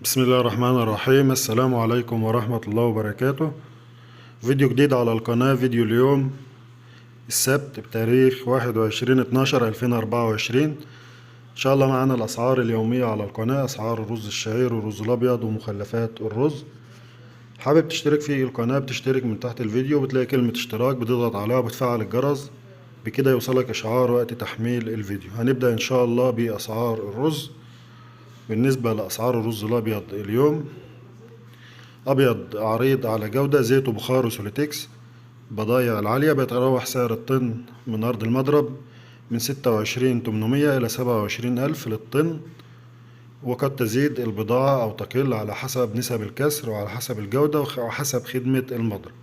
بسم الله الرحمن الرحيم. السلام عليكم ورحمة الله وبركاته. فيديو جديد على القناة. فيديو اليوم السبت بتاريخ 21/12/2024. إن شاء الله معانا الأسعار اليومية على القناة، أسعار الرز الشعير والرز الأبيض ومخلفات الرز. حابب تشترك في القناة بتشترك من تحت الفيديو، بتلاقي كلمة اشتراك بتضغط عليها وبتفعل الجرس، بكده يوصلك إشعار وقت تحميل الفيديو. هنبدأ إن شاء الله بأسعار الرز. بالنسبة لأسعار الرز الأبيض اليوم، أبيض عريض على جودة، زيت وبخار وسوليتكس، بضايع العالية، بيتراوح سعر الطن من أرض المضرب من 26,800 إلى 27,000 للطن، وقد تزيد البضاعة أو تقل على حسب نسب الكسر وعلى حسب الجودة وحسب خدمة المضرب.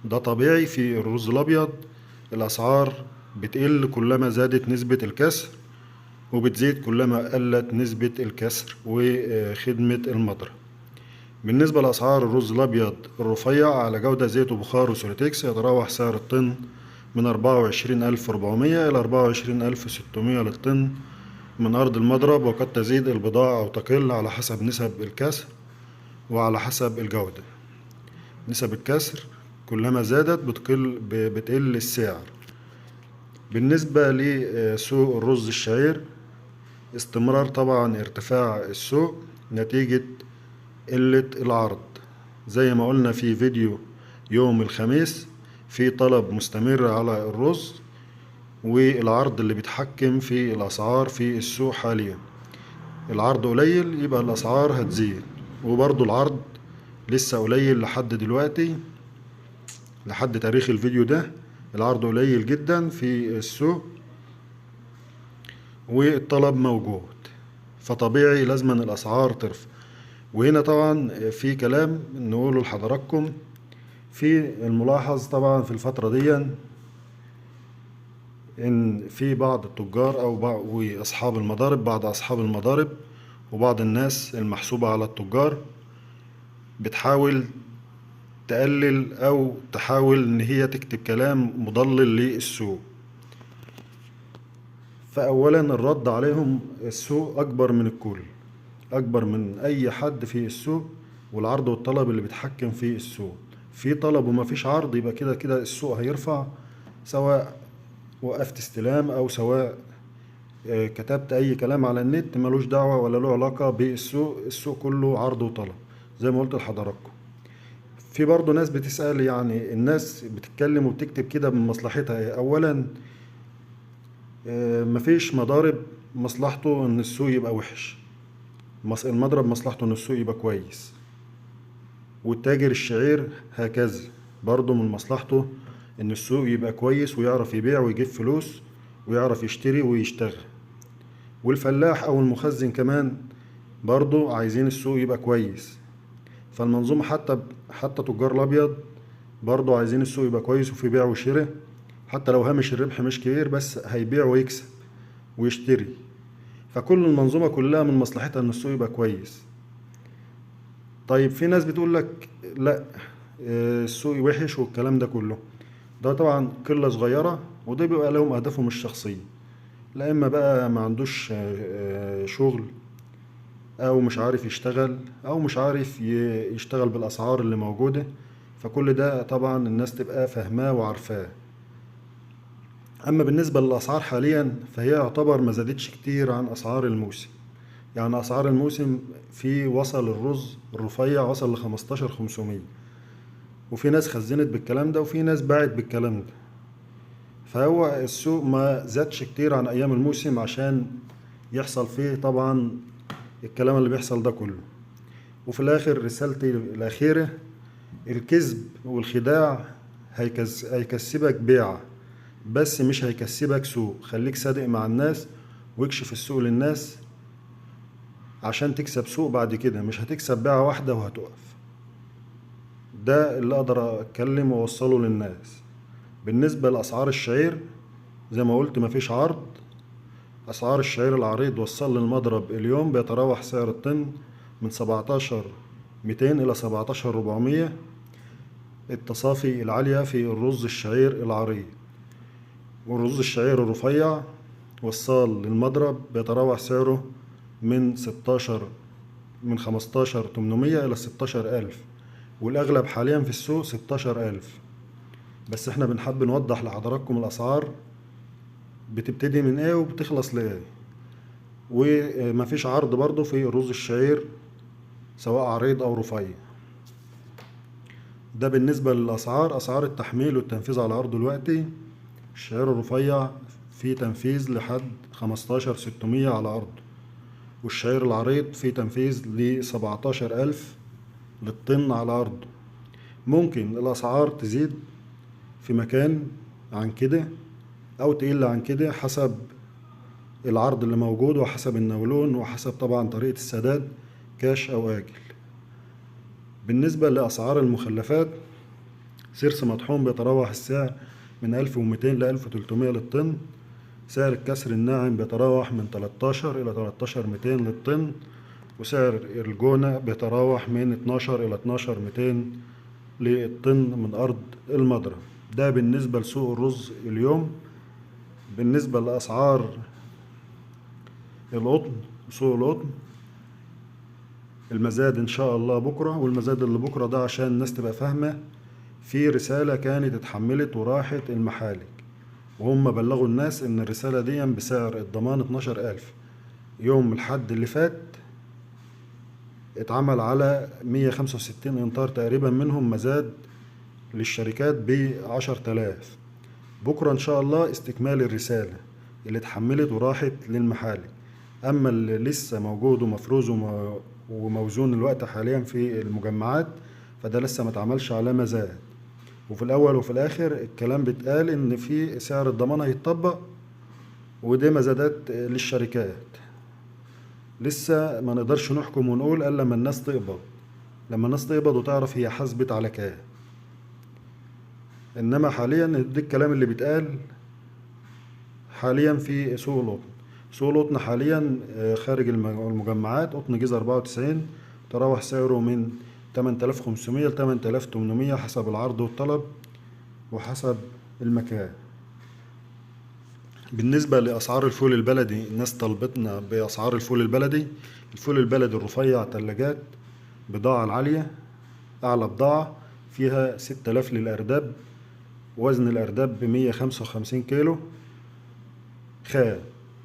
ده طبيعي في الرز الأبيض، الأسعار بتقل كلما زادت نسبة الكسر، وبتزيد كلما قلت نسبة الكسر وخدمة المضرب. بالنسبة لأسعار الرز الأبيض الرفيع على جودة، زيت وبخار وسوليتكس، يتراوح سعر الطن من 24,400 إلى 24,600 للطن من أرض المضرب، وقد تزيد البضاعة أو تقل على حسب نسب الكسر وعلى حسب الجودة. نسب الكسر كلما زادت بتقل السعر. بالنسبة لسوق الرز الشعير، استمرار طبعا ارتفاع السوق نتيجة قلة العرض. زي ما قلنا في فيديو يوم الخميس، في طلب مستمر على الرز والعرض اللي بيتحكم في الأسعار في السوق حاليا. العرض قليل يبقى الأسعار هتزيد، وبرضو العرض لسه قليل لحد دلوقتي، لحد تاريخ الفيديو ده العرض قليل جدا في السوق والطلب موجود، فطبيعي لازما الأسعار ترفع. وهنا طبعا في كلام نقوله لحضراتكم في الملاحظ طبعا في الفترة دي، إن في بعض التجار أو بعض وأصحاب المضارب، بعض أصحاب المضارب وبعض الناس المحسوبة على التجار بتحاول تقلل أو تحاول إن هي تكتب كلام مضلل للسوق. فأولا الرد عليهم، السوق أكبر من الكل، أكبر من أي حد في السوق، والعرض والطلب اللي بيتحكم في السوق. في طلب وما فيش عرض يبقى كده كده السوق هيرفع، سواء وقفت استلام أو سواء كتبت أي كلام على النت ملوش دعوة ولا له علاقة بالسوق. السوق كله عرض وطلب زي ما قلت لحضراتكم. في برضه ناس بتسأل، يعني الناس بتتكلم وبتكتب كده من مصلحتها إيه؟ أولا مفيش مضارب مصلحته إن السوق يبقى وحش، المضرب مصلحته إن السوق يبقى كويس، والتاجر الشعير هكذا برضه من مصلحته إن السوق يبقى كويس ويعرف يبيع ويجيب فلوس ويعرف يشتري ويشتغل. والفلاح أو المخزن كمان برضه عايزين السوق يبقى كويس. فالمنظومة حتى تجار الأبيض برضه عايزين السوق يبقى كويس وفي بيع وشراء، حتى لو هامش الربح مش كبير بس هيبيع ويكسب ويشتري. فكل المنظومة كلها من مصلحتها إن السوق يبقى كويس. طيب في ناس بتقول لك لا، السوق وحش والكلام ده كله، ده طبعا قلة صغيرة، وده بيبقى لهم أهدافهم الشخصية، لا إما بقى ما عندوش شغل، أو مش عارف يشتغل، أو مش عارف يشتغل بالأسعار اللي موجودة. فكل ده طبعا الناس تبقى فاهماه وعارفاه. أما بالنسبة للأسعار حاليا فهي يعتبر ما زادتش كتير عن أسعار الموسم. يعني أسعار الموسم في وصل الرز الرفيع وصل ل15,500، وفي ناس خزنت بالكلام ده وفي ناس باعت بالكلام ده. فهو السوق ما زادش كتير عن أيام الموسم عشان يحصل فيه طبعا الكلام اللي بيحصل ده كله. وفي الآخر رسالتي الأخيرة، الكذب والخداع هيكسبك بيعة بس مش هيكسبك سوق. خليك صادق مع الناس واكشف السوق للناس عشان تكسب سوق بعد كده، مش هتكسب بيعة واحدة وهتقف. ده اللي اقدر اتكلم واوصله للناس. بالنسبة لأسعار الشعير زي ما قلت مفيش عرض. أسعار الشعير العريض وصل للمضرب اليوم بيتراوح سعر الطن من 17,200 إلى 17,400، التصافي العالية في الرز الشعير العريض. والرز الشعير الرفيع وصل للمضرب بيتراوح سعره من 16 من 15800 إلى 16000، والأغلب حاليا في السوق 16000. بس احنا بنحب نوضح لحضراتكم الأسعار بتبتدي من ايه وبتخلص لإيه. ومفيش عرض برضو في رز الشعير سواء عريض أو رفيع. ده بالنسبة للأسعار. أسعار التحميل والتنفيذ على أرض دلوقتي، الشعير الرفيع في تنفيذ لحد 15600 على أرض، والشعير العريض في تنفيذ ل17000 للطن على أرض. ممكن الأسعار تزيد في مكان عن كده أو تقل عن كده حسب العرض اللي موجود وحسب النولون وحسب طبعا طريقة السداد كاش أو آجل. بالنسبة لأسعار المخلفات، سرس مطحون بيتراوح السعر من 1200 ل 1300 للطن. سعر الكسر الناعم بيتراوح من 13 إلى 13200 للطن، وسعر الجونة بيتراوح من 12 إلى 12200 للطن من أرض المضرب. ده بالنسبة لسوق الرز اليوم. بالنسبة لأسعار القطن، سوق القطن المزاد إن شاء الله بكرة، والمزاد اللي بكرة ده عشان الناس تبقى فاهمة، في رسالة كانت اتحملت وراحت المحالك، وهم بلغوا الناس إن الرسالة دي بسعر الضمان 12000. يوم الحد اللي فات اتعمل على 165 إنطار تقريبا، منهم مزاد للشركات ب10000. بكرة إن شاء الله استكمال الرسالة اللي اتحملت وراحت للمحالك. أما اللي لسه موجود ومفروز وموزون الوقت حاليا في المجمعات فده لسه ما اتعملش على مزاد. وفي الأول وفي الآخر الكلام بيتقال إن في سعر الضمان هيتطبق، ودي مزادات للشركات. لسه ما نقدرش نحكم ونقول إلا لما الناس تقبض، لما الناس تقبض وتعرف هي حاسبت على كام. إنما حاليا ده الكلام اللي بيتقال حاليا في سوق القطن. سوق القطن حاليا خارج المجمعات، قطن جيزة 94 تراوح سعره من 8500 ل 8800 حسب العرض والطلب وحسب المكان. بالنسبة لأسعار الفول البلدي، الناس طلبتنا بأسعار الفول البلدي. الفول البلدي الرفيع تلاجات بضاعة العالية، أعلى بضاعة فيها 6000 للأرداب، وزن الأرداب ب155 كيلو خام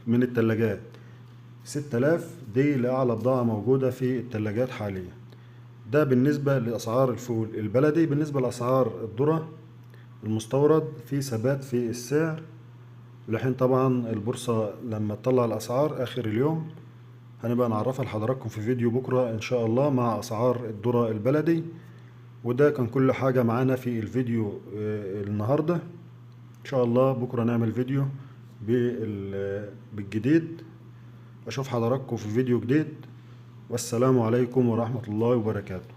من التلاجات. 6000 دي لأعلى بضاعة موجودة في التلاجات حاليا. ده بالنسبة لأسعار الفول البلدي. بالنسبة لأسعار الذرة المستورد في ثبات في السعر لحين طبعا البورصة لما تطلع الأسعار آخر اليوم هنبقى نعرفها لحضراتكم في فيديو بكرة إن شاء الله مع أسعار الذرة البلدي. وده كان كل حاجة معانا في الفيديو النهاردة. إن شاء الله بكرة نعمل فيديو بالجديد. أشوف حضراتكم في فيديو جديد، والسلام عليكم ورحمة الله وبركاته.